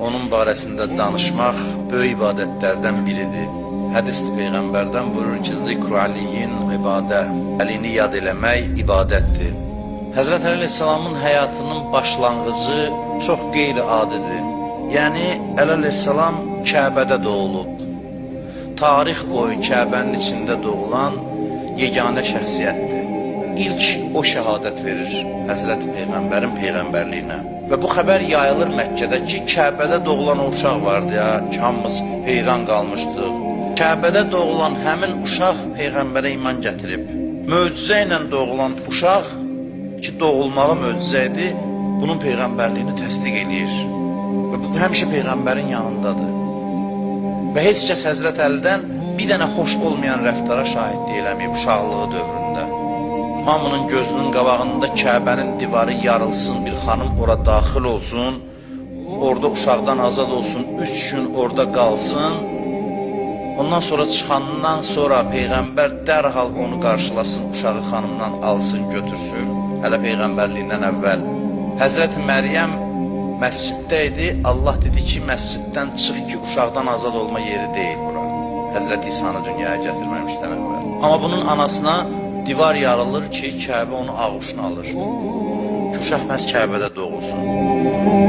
Onun barəsində danışmaq böyük ibadətlərdən biridir. Hədis Peyğəmbərdən buyurur ki, zikru Aliyin ibadə, Əlini yad eləmək ibadətdir. Həzrət Əli əleyhissalamın həyatının başlanğıcı çox qeyri-adidir. Yəni Əli əleyhissalam Kəbədə doğulub. Tarix boyu Kəbənin içində doğulan yeganə şəxsiyyətdir. İlk o şəhadət verir Həzrəti Peyğəmbərin peyğəmbərliyinə. Və bu xəbər yayılır Məkkədə ki, Kəbədə doğulan o uşaq vardı ya, ki, hamımız heyran qalmışdıq. Kəbədə doğulan həmin uşaq peyğəmbərə iman gətirib. Möcüzə ilə doğulan uşaq ki, doğulmağı möcüzə idi, bunun peyğəmbərliyini təsdiq eləyir. Və bu həmişə peyğəmbərin yanındadır. Və heç kəs Həzrət Əlidən bir dənə xoş olmayan rəftara şahidlik eləməyib uşaqlığı dövründə. Hamının gözünün qabağında Kəbənin divarı yarılsın, bir xanım ora daxil olsun, orada uşaqdan azad olsun, 3 gün orada qalsın. Ondan sonra çıxandan sonra Peyğəmbər dərhal onu qarşılasın, uşağı xanımdan alsın, götürsün. Hələ Peyğəmbərliyindən əvvəl. Həzrət Məryəm məsciddə idi. Allah dedi ki, məsciddən çıx ki, uşaqdan azad olma yeri deyil bura. Həzrət İsa'nı dünyaya gətirməmişdən əvvəl. Amma bunun anasına divar yarılır ki, Kəbə onu ağuşuna alır. Ki, uşaq məhz Kəbədə doğulsun.